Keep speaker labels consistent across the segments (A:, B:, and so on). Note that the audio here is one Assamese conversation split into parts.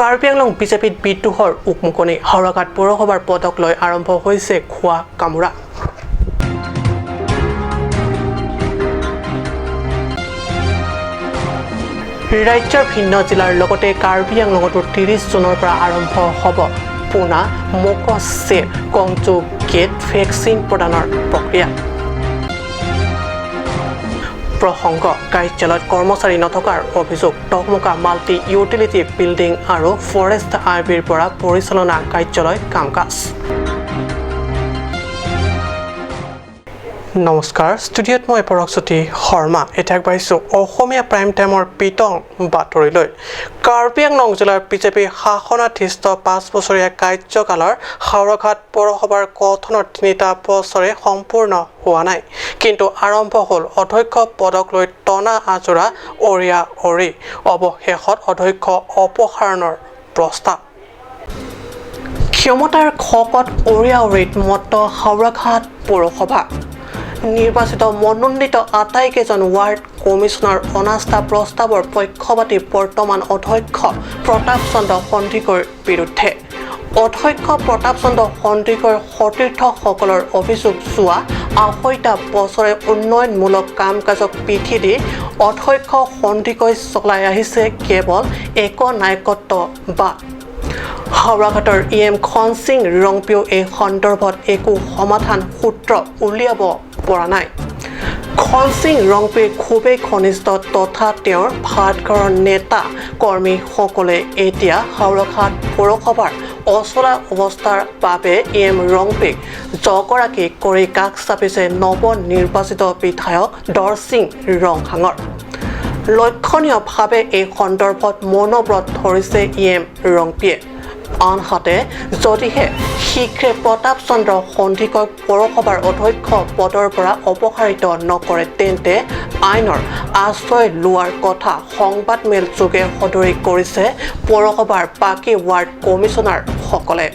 A: কাৰ্বি আংলং বিজেপিত বিদ্ৰোহৰ উকমুকনি। হাওৰাঘাট পৌৰসভাৰ পদক লৈ আৰম্ভ হৈছে খোৱা কামোৰা। ৰাজ্যৰ ভিন্ন জিলাৰ লগতে কাৰ্বি আংলঙতো 30 জুনৰ পৰা আৰম্ভ হ'ব পুনা মোকচে কনজুগেট ভেকচিন প্ৰদানৰ প্ৰক্ৰিয়া। প্ৰসংগ কাৰ্যালয়ত কৰ্মচাৰী নথকাৰ অভিযোগ। টকমকা মাল্টি ইউটিলিটি বিল্ডিং আৰু ফৰেষ্ট আই বিৰ পৰা পৰিচালনা কাৰ্যালয় কাম কাজ। নমস্কাৰ, ষ্টুডিঅ'ত মই পৰকজ্যোতি শৰ্মা। এতিয়া আগবাঢ়িছোঁ অসমীয়া প্ৰাইম টাইমৰ বিতং বাতৰিলৈ। কাৰ্বি আংলং জিলাৰ বিজেপি শাসনাধিষ্ঠ 5 বছৰীয়া কাৰ্যকালৰ হাওৰাঘাট পৌৰসভাৰ গঠনৰ 3টা বছৰে সম্পূৰ্ণ হোৱা নাই, কিন্তু আৰম্ভ হ'ল অধ্যক্ষ পদক লৈ টনা আজোৰা অৰিয়া অৰি। অৱশেষত অধ্যক্ষ অপসাৰণৰ প্ৰস্তাৱ। ক্ষমতাৰ খকত অৰিয়া অৰিত মত্ত হাওৰাঘাট পৌৰসভা। নিৰ্বাচিত মনোনীত আটাইকেইজন ৱাৰ্ড কমিছনাৰ অনাস্থা প্ৰস্তাৱৰ পক্ষপাতী বৰ্তমান অধ্যক্ষ প্ৰতাপ চন্দ্ৰ সন্দিকৈৰ বিৰুদ্ধে। অধ্যক্ষ প্ৰতাপ চন্দ্ৰ সন্দিকৈৰ সতীৰ্থসকলৰ অভিযোগ, যোৱা 2.5 বছৰে উন্নয়নমূলক কাম কাজক পিঠি দি অধ্যক্ষ সন্দিকৈ চলাই আহিছে কেৱল একনায়কত্ববাদ। হাওৰাঘাটৰ ই এম খনসিং ৰংপিও এই সন্দৰ্ভত একো সমাধান সূত্ৰ উলিয়াব পৰা নাই। খনসিং ৰংপিৰ খুবেই ঘনিষ্ঠ তথা তেওঁৰ ভাতঘৰৰ নেতা কৰ্মীসকলে এতিয়া হাওৰাঘাট পৌৰসভাৰ অচলা অৱস্থাৰ বাবে ই এম ৰংপিক জগৰাকী কৰি কাষ চাপিছে নৱনিৰ্বাচিত বিধায়ক দৰসিং ৰংহাঙৰ। লক্ষণীয়ভাৱে এই সন্দৰ্ভত মৌনব্ৰত ধৰিছে ই এম ৰংপিয়ে। আনহাতে যদিহে শীঘ্ৰে প্ৰতাপ চন্দ্ৰ সন্দিকৈক পৌৰসভাৰ অধ্যক্ষ পদৰ পৰা অপসাৰিত নকৰে, তেন্তে আইনৰ আশ্ৰয় লোৱাৰ কথা সংবাদমেল যোগে সদৰি কৰিছে পৌৰসভাৰ বাকী ৱাৰ্ড কমিছনাৰসকলে।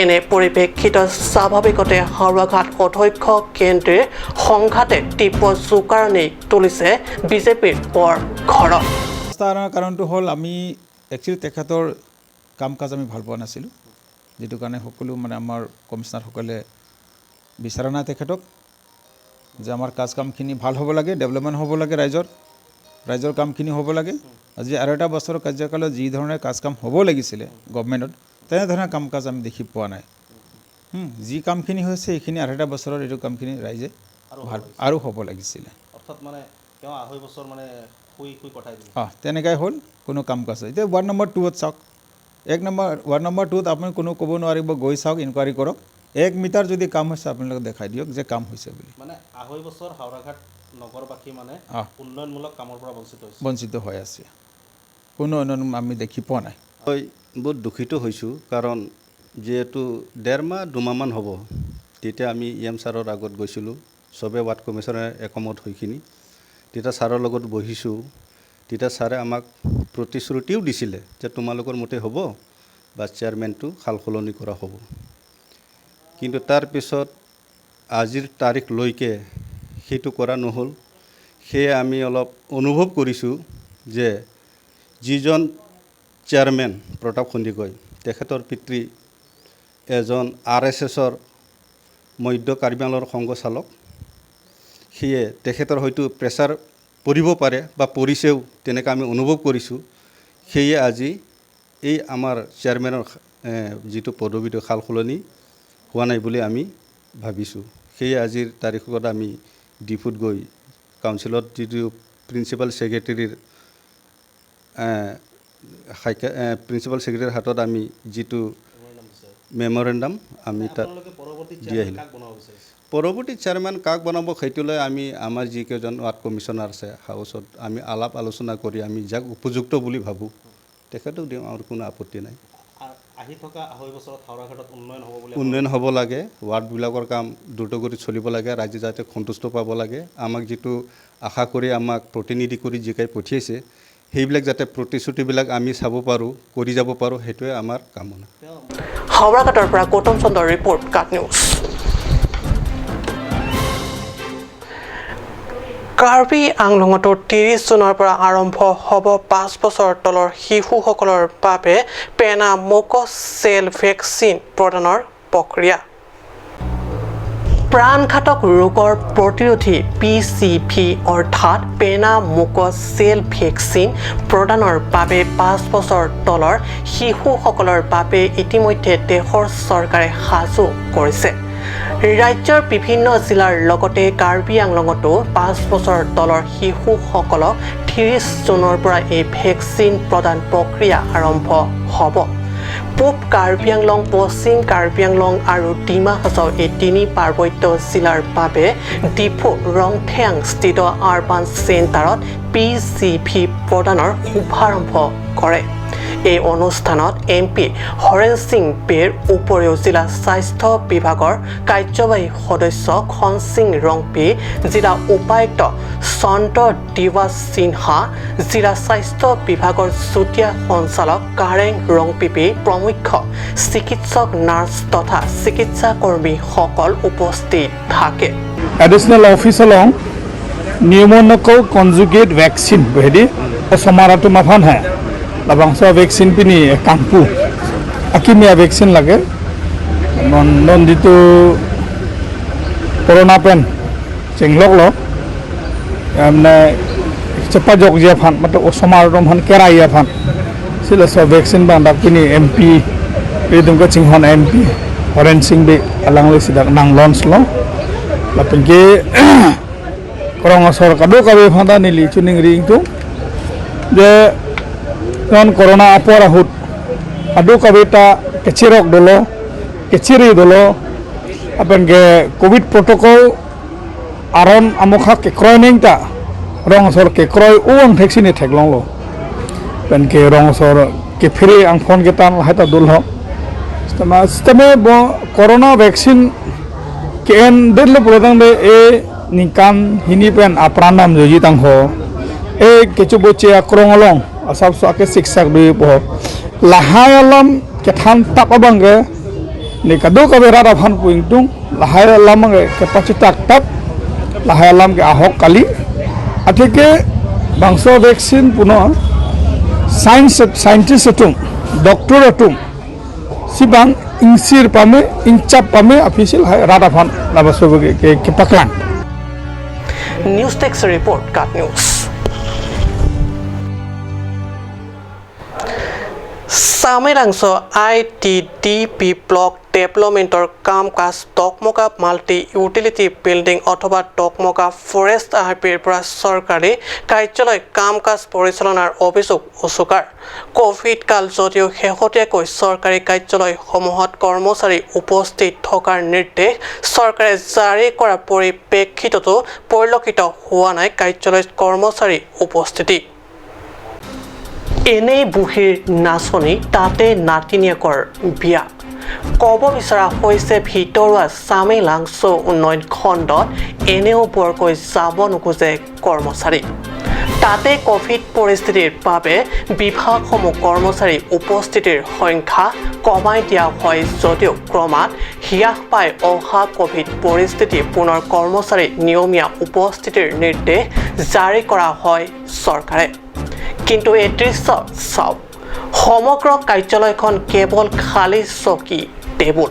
A: এনে পৰিপ্ৰেক্ষিতত স্বাভাৱিকতে হাওৰাঘাট অধ্যক্ষ কেন্দ্ৰীৰ সংঘাতে তীব্ৰ জোকাৰণি তুলিছে বিজেপিৰ বৰ ঘৰত।
B: কাৰণটো হ'ল আমি একচুৱেলি তেখেতৰ কাম কাজ আমি ভাল পোৱা নাছিলোঁ, যিটো কাৰণে সকলো মানে আমাৰ কমিছনাৰসকলে বিচৰা নাই তেখেতক যে আমাৰ কাজ কামখিনি ভাল হ'ব লাগে, ডেভেলপমেণ্ট হ'ব লাগে, ৰাইজৰ কামখিনি হ'ব লাগে। আজি 2.5 বছৰৰ কাৰ্যকালত যি ধৰণে কাজ কাম হ'ব লাগিছিলে গভমেণ্টত, তেনেধৰণে কাম কাজ আমি দেখি পোৱা নাই। যি কামখিনি হৈছে সেইখিনি 2.5 বছৰৰ এইটো কামখিনি ৰাইজে ভাল আৰু হ'ব লাগিছিলে। তেনেকাই হ'ল, কোনো কাম কাজ। এতিয়া ৱাৰ্ড নম্বৰ 2ত চাওক, 1 নম্বৰ ৱাৰ্ড নম্বৰ 2ত আপুনি কোনো ক'ব নোৱাৰিব, গৈ চাওক, ইনকুৱাৰী কৰক, 1 মিটাৰ যদি কাম হৈছে আপোনালোকে দেখাই দিয়ক যে কাম হৈছে বুলি।
C: মানে 2.5 বছৰ হাওৰাঘাট নগৰবাসী মানে উন্নয়নমূলক কামৰ পৰা বঞ্চিত হৈছে,
B: বঞ্চিত হৈ আছে, কোনো উন্নয়ন আমি দেখি পোৱা নাই।
D: মই বহুত দুখিত হৈছোঁ, কাৰণ যিহেতু 1.5 মাহ 2 মাহমান হ'ব তেতিয়া আমি ই এম ছাৰৰ আগত গৈছিলোঁ, চবে ৱাৰ্ড কমিছনাৰ একমত হৈখিনি তেতিয়া ছাৰৰ লগত বহিছোঁ। তেতিয়া ছাৰে আমাক প্ৰতিশ্ৰুতিও দিছিলে যে তোমালোকৰ মতে হ'ব বা চেয়াৰমেনটো সাল সলনি কৰা হ'ব, কিন্তু তাৰপিছত আজিৰ তাৰিখলৈকে সেইটো কৰা নহ'ল। সেয়ে আমি অলপ অনুভৱ কৰিছোঁ যে যিজন চেয়াৰমেন প্ৰতাপ সন্দিকৈ, তেখেতৰ পিতৃ এজন RSSৰ মধ্য কাৰ্বি আংলঙৰ সংঘচালক, সেয়ে তেখেতৰ হয়তো প্ৰেছাৰ পৰিব পাৰে বা পৰিছেও, তেনেকৈ আমি অনুভৱ কৰিছোঁ। সেয়ে আজি এই আমাৰ চেয়াৰমেনৰ যিটো পদবীটো সাল সলনি হোৱা নাই বুলি আমি ভাবিছোঁ। সেয়ে আজিৰ তাৰিখত আমি ডিপুত গৈ কাউন্সিলত যিটো প্ৰিন্সিপাল ছেক্ৰেটেৰীৰ প্ৰিন্সিপাল ছেক্ৰেটেৰীৰ হাতত আমি যিটো মেমৰেণ্ডাম আমি তাত দি আহিলোঁ। পৰৱৰ্তী চেয়াৰমেন কাক বনাব সেইটোলৈ আমি আমাৰ যিকেইজন ৱাৰ্ড কমিছনাৰ আছে হাউচত আমি আলাপ আলোচনা কৰি আমি যাক উপযুক্ত বুলি ভাবোঁ তেখেতক দিওঁ, আমাৰ কোনো আপত্তি নাই।
C: আহি থকা 2.5 বছৰত হাওৰাঘাটত উন্নয়ন হ'ব বুলি
D: উন্নয়ন হ'ব লাগে, ৱাৰ্ডবিলাকৰ কাম দ্ৰুতগতিত চলিব লাগে, ৰাইজে যাতে সন্তুষ্ট পাব লাগে, আমাক যিটো আশা কৰি আমাক প্ৰতিনিধি কৰি জিকাই পঠিয়াইছে সেইবিলাক যাতে প্ৰতিশ্ৰুতিবিলাক আমি চাব পাৰোঁ, কৰি যাব পাৰোঁ, সেইটোৱে আমাৰ কামনা।
A: হাওৰাঘাটৰ পৰা গৌতম চন্দ্ৰৰ ৰিপৰ্ট, কাট নিউজ। কাৰ্বি আংলঙতো 30 জুনৰ পৰা আৰম্ভ হ'ব 5 বছৰ তলৰ শিশুসকলৰ বাবে পেনামক'চেল ভেকচিন প্ৰদানৰ প্ৰক্ৰিয়া। প্ৰাণঘাতক ৰোগৰ প্ৰতিৰোধী পিচিভি অৰ্থাৎ পেনামোক'চেল ভেকচিন প্ৰদানৰ বাবে 5 বছৰ তলৰ শিশুসকলৰ বাবে ইতিমধ্যে দেশৰ চৰকাৰে সাজু কৰিছে। ৰাজ্যৰ বিভিন্ন জিলাৰ লগতে কাৰ্বি আংলঙতো 5 বছৰ তলৰ শিশুসকলক 30 জুনৰ পৰা এই ভেকচিন প্ৰদান প্ৰক্ৰিয়া আৰম্ভ হ'ব। পূব কাৰ্বি আংলং, পশ্চিম কাৰ্বি আংলং আৰু ডিমা হাছাও এই তিনি পাৰ্বত্য জিলাৰ বাবে ডিফু ৰংথেয়াংস্থিত আৰবান চেণ্টাৰত পিচিভি প্ৰদানৰ শুভাৰম্ভ কৰে। এই অনুষ্ঠানত এম পি হৰেণ সিং বেৰ উপৰিও জিলা স্বাস্থ্য বিভাগৰ কাৰ্যবাহী সদস্য খনসিং ৰংপি, জিলা উপায়ুক্ত চন্দ্ৰ দিৱাস সিনহা, জিলা স্বাস্থ্য বিভাগৰ যুটীয়া সঞ্চালক কাৰেং ৰংপিপি প্ৰমুখ্য চিকিৎসক, নাৰ্ছ তথা চিকিৎসা কৰ্মীসকল উপস্থিত থাকে।
E: Additional officer long pneumococcal conjugate vaccine behedi somaratu mafan hai labangso vaccine pini kangpu akimia vaccine lage non non ditu corona pen chenglok lo amne cepat jok jia phan mato somaram han kerai ya phan sila so vaccine bang dak pini MP ridum ka chinghon MP Horen Singh be alang le sidak nang launch lo lapengke korong asor kado kabe phanda nili chuning ring tu je non corona apor ahut ado kabe ta kechirok dolo kechiri dolo apengke covid protocol aron amokha ke kroining ta rong asor ke kroi uang vaccine theklong lo penke rong asor ke free ang phone ke tan hata dul ho stama bo corona vaccine ken del prodang de e ningkan hini pen apranam joji tang ho e kechu boche akrong along asap so ake siksak du po lahai alam ke than tak abang ge ni kadu ka bera phan puing tung lahai alam ge ke pachi tak tak lahai alam ke ahok kali athike bangso vaccine puno science scientist atung doctor atung sibang insir pame inchap pame official hai rada phan labaso ke paklang.
A: News desk report, cut news. চামেৰাংছ I T D P block ডেভেলপমেণ্টৰ কাম কাজ ডকমকা মাল্টি ইউটিলিটি বিল্ডিং অথবা ডকমকা ফৰেষ্ট আই বিৰ পৰা চৰকাৰী কাৰ্যালয় কাম কাজ পৰিচালনাৰ অভিযোগ উচুকাৰ। ক'ভিড কাল যদিও শেহতীয়াকৈ চৰকাৰী কাৰ্যালয়সমূহত কৰ্মচাৰী উপস্থিত থকাৰ নিৰ্দেশ চৰকাৰে জাৰি কৰাৰ পৰিপ্ৰেক্ষিততো পৰিলক্ষিত হোৱা নাই কাৰ্যালয়ত কৰ্মচাৰী উপস্থিতি। এনেই বুঢ়ীৰ নাচনী, তাতে নাতিনীয়েকৰ বিয়া। ক'ব বিচৰা হৈছে, ভিতৰুৱা চামেলাংছ উন্নয়ন খণ্ডত এনেও বৰকৈ যাব নোখোজে কৰ্মচাৰী। তাতে ক'ভিড পৰিস্থিতিৰ বাবে বিভাগসমূহ কৰ্মচাৰী উপস্থিতিৰ সংখ্যা কমাই দিয়া হয় যদিও ক্ৰমাৎ হ্ৰাস পাই অহা ক'ভিড পৰিস্থিতি পুনৰ কৰ্মচাৰী নিয়মীয়া উপস্থিতিৰ নিৰ্দেশ জাৰি কৰা হয় চৰকাৰে। কিন্তু এই দৃশ্য চাওক, সমগ্ৰ কাৰ্যালয়খন কেৱল খালী চকী টেবুল।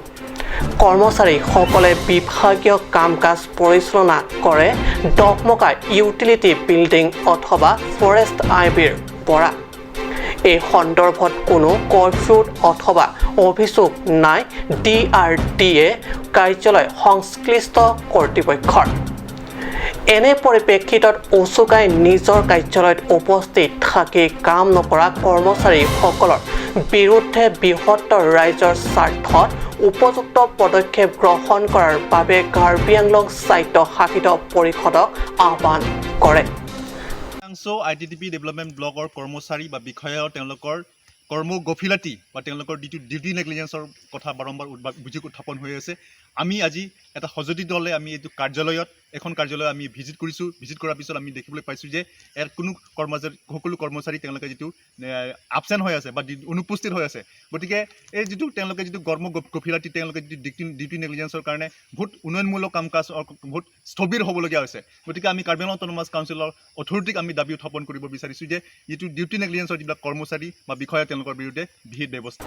A: কৰ্মচাৰীসকলে বিভাগীয় কাম কাজ পৰিচালনা কৰে ডকমকা ইউটিলিটি বিল্ডিং অথবা ফৰেষ্ট আই বিৰ পৰা। এই সন্দৰ্ভত কোনো কৈফিয়ত অথবা অভিযোগ নাই ডি আৰ ডি এ কাৰ্যালয় সংশ্লিষ্ট কৰ্তৃপক্ষৰ। এনে পৰিপ্ৰেক্ষিতত উচুকাই নিজৰ কাৰ্যালয়ত উপস্থিত থাকি কাম নকৰা কৰ্মচাৰীসকলৰ বিৰুদ্ধে বৃহত্তৰ ৰাইজৰ স্বাৰ্থত উপযুক্ত পদক্ষেপ গ্ৰহণ কৰাৰ বাবে কাৰ্বি আংলং স্বায়ত্তশাসিত পৰিষদক আহ্বান কৰে।
F: অংশ I T D P development ব্লকৰ কৰ্মচাৰী বা বিষয়াও তেওঁলোকৰ কৰ্ম গফিলতি বা তেওঁলোকৰ যিটো ডিউটি নেগলিজেঞ্চৰ কথা বাৰম্বাৰ অভিযোগ উত্থাপন হৈ আছে। আমি আজি এটা সঁজুতি দলে আমি এইটো কাৰ্যালয়ত এখন কাৰ্যালয় আমি ভিজিট কৰিছোঁ। ভিজিট কৰাৰ পিছত আমি দেখিবলৈ পাইছোঁ যে ইয়াত কোনো কৰ্মচাৰী, সকলো কৰ্মচাৰী তেওঁলোকে যিটো আবচেণ্ট হৈ আছে বা অনুপস্থিত হৈ আছে। গতিকে এই যিটো তেওঁলোকে যিটো কৰ্ম গফিলাতি, তেওঁলোকে যিটো ডিউটি নেগলিজেঞ্চৰ কাৰণে বহুত উন্নয়নমূলক কাম কাজ বহুত স্থবিৰ হ'বলগীয়া হৈছে। গতিকে আমি কাৰ্বি আংলং অট'নমাছ কাউন্সিলৰ অথৰিটিক আমি দাবী উত্থাপন কৰিব বিচাৰিছোঁ যে যিটো ডিউটি নেগলিজেঞ্চৰ যিবিলাক কৰ্মচাৰী বা বিষয়া, তেওঁলোকৰ বিৰুদ্ধে বিহিত ব্যৱস্থা।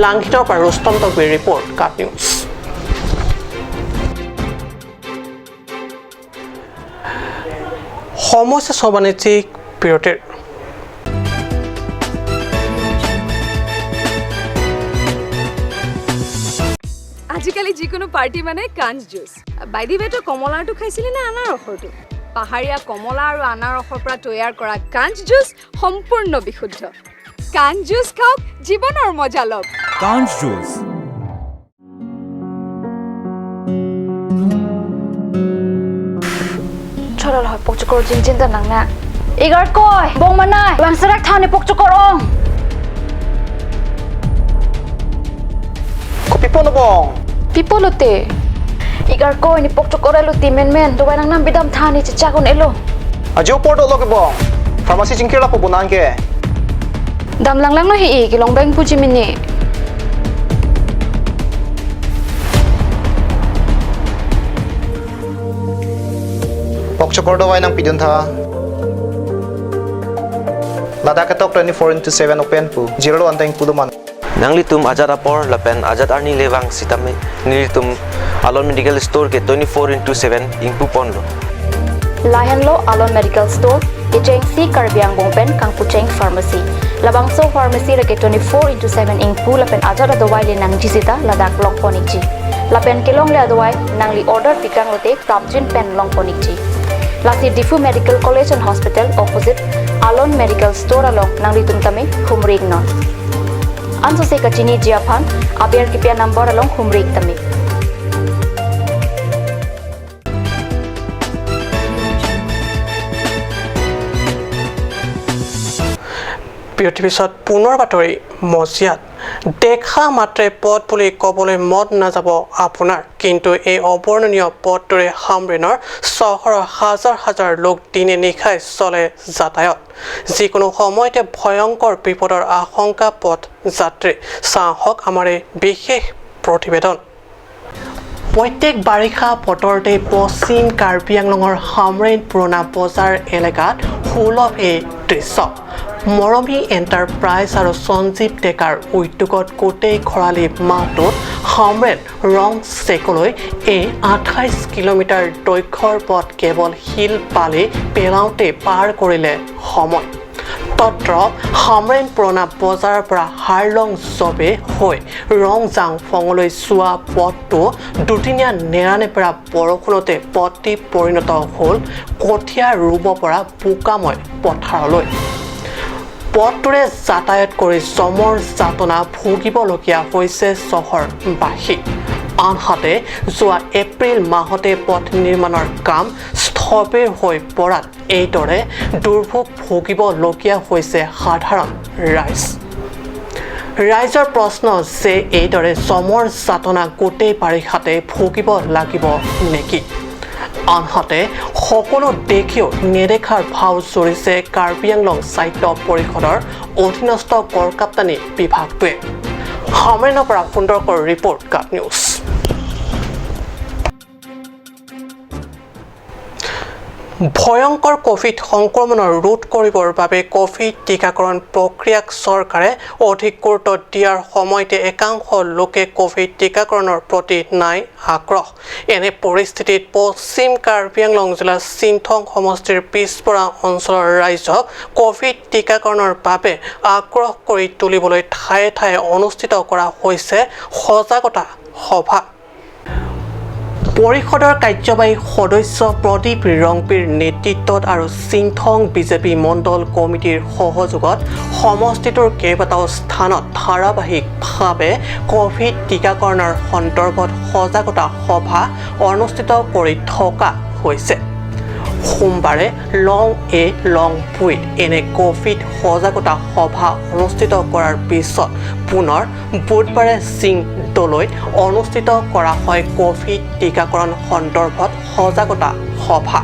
A: লাংহিতৰ পৰা ৰুস্তম টকবিৰ ৰিপৰ্ট, কাট নিউজ। সমস্যা বাণিজ্যিক বিৰতিৰ।
G: আজিকালি যিকোনো পাৰ্টি মানে কাঞ্চ জুচ। বাই the ৱে, তই কমলাৰটো খাইছিলি নে আনাৰসৰটো? পাহাৰীয়া কমলা আৰু আনাৰসৰ পৰা তৈয়াৰ কৰা কাঞ্চ জুচ সম্পূৰ্ণ বিশুদ্ধ। কাঞ্চ জুচ খাওক, জীৱনৰ মজা লওক।
H: কাঞ্চ juice.
I: Chorol hoi pok chukor jing jing ta nang na. Igar koi bong manai bang sarak thani pok chukor ong.
J: Ko pipo no bong.
I: Pipo lote. Igar koi ni pok chukor elo ti men men do nang nam bidam thani chi chakon elo.
J: Ajo porto lo ke bong. Pharmacy jing kira po bonan ke.
I: Dam lang lang no hi ki long bang puji mini.
J: Pokchokor dawai nang pidun tha. Ladakh tok 24/7 open pu zero one tang puluman.
K: Nangli tum Azad apor lapen Azad arni lewang sitame nilitum Alon medical store ke 24/7 ingpu ponlo.
I: Lahenlo Alon medical store Icheng si Karbiang bongpen Kangpucheng pharmacy. Labangso pharmacy rake 24/7 ingpu lapen Azad adawai le nang jisita Ladakh long ponikji. Lapen kelong le adawai nangli order pikang lote krapjin pen long ponikji. Lasi Difu Medical College and Hospital opposite Alon Medical Store along Nangli Tumtame Humrig non. Anso se kachini jiaphan aber kipya number along Humrig tame.
A: বিৰতিৰ পিছত পুনৰ বাতৰি মজিয়াত। দেখা মাত্ৰে পথ বুলি ক'বলৈ মন নাযাব আপোনাৰ, কিন্তু এই অবৰ্ণনীয় পথটোৰে হামৰেনৰ চহৰৰ হাজাৰ হাজাৰ লোক দিনে নিশাই চলে যাতায়াত। যিকোনো সময়তে ভয়ংকৰ বিপদৰ আশংকা পথ যাত্ৰী। চাহক আমাৰ এই বিশেষ প্ৰতিবেদন। প্ৰত্যেক বাৰিষা বতৰতে পশ্চিম কাৰ্বি আংলঙৰ হামৰেন পুৰণা বজাৰ এলেকাত সুলভ এই দৃশ্য। মৰমী এণ্টাৰপ্ৰাইজ আৰু সঞ্জীৱ ডেকাৰ উদ্যোগত গোটেই খৰালি মাহটোত হামৰেন ৰং চেকলৈ এই 28 কিলোমিটাৰ দৈৰ্ঘ্যৰ পথ কেৱল শিল বালি পেলাওঁতে পাৰ কৰিলে সময়। তত্ৰ হামৰেন পুৰণা বজাৰৰ পৰা হাৰলং জবে হৈ ৰংজাংফঙলৈ যোৱা পথটো দুদিনীয়া নেৰানেপেৰা বৰষুণতে পথটি পৰিণত হ'ল কঠীয়া ৰুব পৰা বোকাময় পথাৰলৈ। পথটোৰে যাতায়াত কৰি যমৰ যাতনা ভুগিবলগীয়া হৈছে চহৰবাসী। আনহাতে যোৱা এপ্ৰিল মাহতে পথ নিৰ্মাণৰ কাম স্থবিৰ হৈ পৰাত এইদৰে দুৰ্ভোগ ভুগিবলগীয়া হৈছে সাধাৰণ ৰাইজ। ৰাইজৰ প্ৰশ্ন যে এইদৰে যমৰ যাতনা গোটেই বাৰিষাতে ভুগিব লাগিব নেকি? আনহাতে সকলো দেখিও নেদেখাৰ ভাও জুৰিছে কাৰ্বি আংলং সাহিত্য পৰিষদৰ অধীনস্থ গড়কাপ্তানি বিভাগটোৱে। হামৰেনৰ পৰা সুন্দৰকৰ ৰিপৰ্ট, কাট নিউজ। ভয়ংকৰ ক'ভিড সংক্ৰমণৰ ৰোধ কৰিবৰ বাবে ক'ভিড টীকাকৰণ প্ৰক্ৰিয়াক চৰকাৰে অধিক গুৰুত্ব দিয়াৰ সময়তে একাংশ লোকে ক'ভিড টীকাকৰণৰ প্ৰতি নাই আগ্ৰহ। এনে পৰিস্থিতিত পশ্চিম কাৰ্বি আংলং জিলাৰ চিন্থং সমষ্টিৰ পিছপৰা অঞ্চলৰ ৰাইজক ক'ভিড টীকাকৰণৰ বাবে আগ্ৰহ কৰি তুলিবলৈ ঠায়ে ঠায়ে অনুষ্ঠিত কৰা হৈছে সজাগতা সভা। পৰিষদৰ কাৰ্যবাহী সদস্য প্ৰদীপ ৰংপিৰ নেতৃত্বত আৰু চিন্থং বিজেপি মণ্ডল কমিটিৰ সহযোগত সমষ্টিটোৰ কেইবাটাও স্থানত ধাৰাবাহিকভাৱে ক'ভিড টীকাকৰণৰ সন্দৰ্ভত সজাগতা সভা অনুষ্ঠিত কৰি থকা হৈছে। সোমবাৰে লং এ লং পুইত এনে ক'ভিড সজাগতা সভা অনুষ্ঠিত কৰাৰ পিছত পুনৰ বুধবাৰে সিং দলৈত অনুষ্ঠিত কৰা হয় ক'ভিড টীকাকৰণ সন্দৰ্ভত সজাগতা সভা।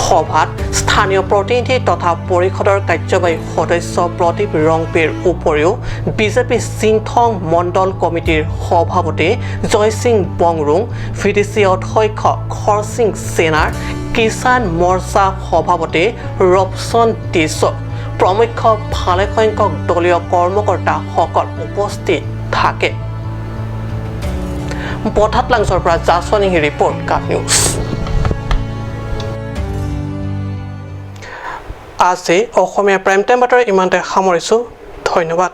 A: সভাত স্থানীয় প্ৰতিনিধি তথা পৰিষদৰ কাৰ্যবাহী সদস্য প্ৰদীপ ৰংপিৰ উপৰিও বিজেপি সিংথং মণ্ডল কমিটিৰ সভাপতি জয়সিং বংৰুং, ভিডিচি অধ্যক্ষ খৰসিং সেনাৰ, কিষাণ মৰ্চা সভাপতি ৰবচন টিছ প্ৰমুখ্য ভালেসংখ্যক দলীয় কৰ্মকৰ্তাসকল উপস্থিত থাকে। বঠাতলাংছৰ পৰা জাছৱানী ৰিপৰ্ট, কাপ নিউজ। আজি অসমীয়া প্ৰাইম টাইম বাতৰি ইমানতে সামৰিছোঁ। ধন্যবাদ।